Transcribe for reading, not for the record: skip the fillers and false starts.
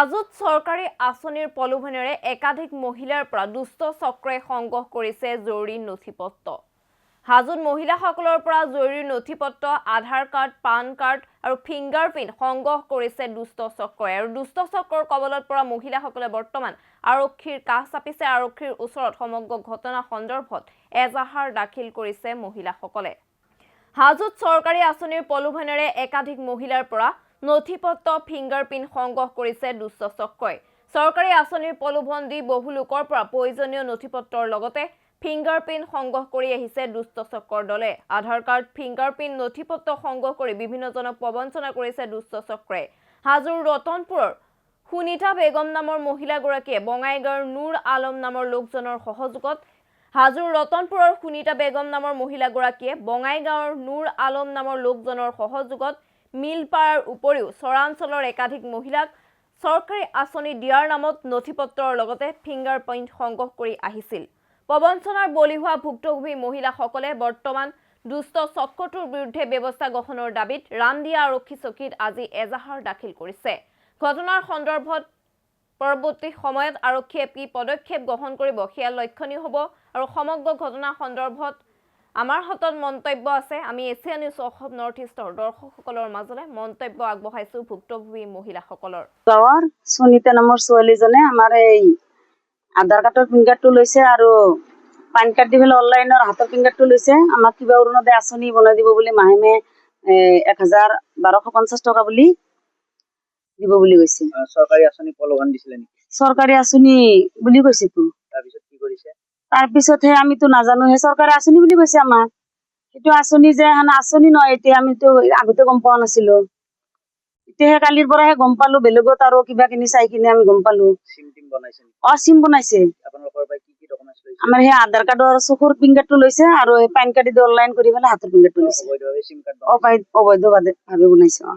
হাজোত চৰকাৰী আঁচনিৰ প্ৰলোভনেৰে একাধিক মহিলাৰ পৰা দুষ্ট চক্ৰই সংগ্ৰহ কৰিছে জৰুৰী নথি পত্ৰ। হাজোত মহিলাসকলৰ পৰা জৰুৰী নথি পত্ৰ, আধাৰ কাৰ্ড, পান কাৰ্ড আৰু ফিংগাৰ প্ৰিণ্ট সংগ্ৰহ কৰিছে দুষ্ট চক্ৰই। আৰু দুষ্ট চক্ৰৰ কবলত পৰা মহিলাসকলে বৰ্তমান আৰক্ষীৰ কাষ চাপিছে। আৰক্ষীৰ ওচৰত সমগ্ৰ ঘটনা সন্দৰ্ভত এজাহাৰ দাখিল কৰিছে মহিলাসকলে। হাজোত চৰকাৰী আঁচনিৰ প্ৰলোভনেৰে একাধিক মহিলাৰ পৰা নথি পত্ৰ, ফিংগাৰ প্ৰিণ্ট সংগ্ৰহ কৰিছে দুষ্ট চক্ৰই। চৰকাৰী আঁচনিৰ প্ৰলোভন দি বহু লোকৰ পৰা প্ৰয়োজনীয় নথি পত্ৰৰ লগতে ফিংগাৰ প্ৰিণ্ট সংগ্ৰহ কৰি আহিছে দুষ্ট চক্ৰৰ দলে। আধাৰ কাৰ্ড, ফিংগাৰ প্ৰিণ্ট, নথি পত্ৰ সংগ্ৰহ কৰি বিভিন্নজনক প্ৰবঞ্চনা কৰিছে দুষ্ট চক্ৰই। হাজোৰ ৰতনপুৰৰ সুনীতা বেগম নামৰ মহিলাগৰাকীয়ে বঙাইগাঁৱৰ নুৰ আলম নামৰ লোকজনৰ সহযোগত, হাজোৰ ৰতনপুৰৰ সুনীতা বেগম নামৰ মহিলাগৰাকীয়ে বঙাইগাঁৱৰ নুৰ আলম নামৰ লোকজনৰ সহযোগত মিলপাৰাৰ উপৰিও চৰাঞ্চলৰ একাধিক মহিলাক চৰকাৰী আঁচনি দিয়াৰ নামত নথি পত্ৰৰ লগতে ফিংগাৰ প্ৰিণ্ট সংগ্ৰহ কৰি আহিছিল। প্ৰবঞ্চনাৰ বলি হোৱা ভুক্তভোগী মহিলাসকলে বৰ্তমান দুষ্ট চক্ৰটোৰ বিৰুদ্ধে ব্যৱস্থা গ্ৰহণৰ দাবীত ৰামদিয়া আৰক্ষী চকীত আজি এজাহাৰ দাখিল কৰিছে। ঘটনাৰ সন্দৰ্ভত পৰৱৰ্তী সময়ত আৰক্ষীয়ে কি পদক্ষেপ গ্ৰহণ কৰিব, সেয়া লক্ষণীয় হ'ব। আৰু সমগ্ৰ ঘটনা সন্দৰ্ভত আমাৰ হাতত মন্তব্য আছে। আমি এছিয়া নিউজ অসম নৰ্থ ইষ্টৰ দৰ্শকসকলৰ মাজলৈ মন্তব্য আগবঢ়াইছোঁ ভুক্তভোগী মহিলাসকলৰ। গাঁৱৰ সুনীতা নামৰ ছোৱালীজনে আমাৰ এই আধাৰ কাৰ্ডৰ ফিংগাৰটো লৈছে আৰু পান কাৰ্ড দি পেলাই অনলাইনৰ হাতৰ ফিংগাৰটো লৈছে। আমাক কিবা অৰুণোদয় আঁচনি বনাই দিব বুলি, মাহে মাহে 1250 টকা বুলি দিব বুলি কৈছে। চৰকাৰী আঁচনি প্ৰলোভন দিছিলে নেকি? চৰকাৰী আঁচনি বুলি কৈছে তো। তাৰপিছত কি কৰিছে? তাৰপিছতহে আমিতো নাজানো। সেই চৰকাৰী আঁচনি বুলি কৈছে আমাক। সেইটো আঁচনি যে এখন আঁচনি নহয়, এতিয়া আমিতো আগতে গম পোৱা নাছিলো। এতিয়াহে কালিৰ পৰাহে গম পালো। বেলেগত আৰু কিবা কিনি চাই কিনে আমি গম পালো। চিম টিম বনাইছে নেকি? অ, চিম বনাইছে। আপোনালোকৰ পৰা কি কি ডকুমেণ্টছ লৈছে? আমাৰ সেই আধাৰ কাৰ্ডৰ চকুৰ ফিংগাৰটো লৈছে আৰু সেই পান কাৰ্ড দি অনলাইন কৰি পেলাই হাতৰ ফিংগাৰটো লৈছে। অবৈধভাৱে চিম কাৰ্ড? অবৈধ ভাৱে বনাইছে, অ।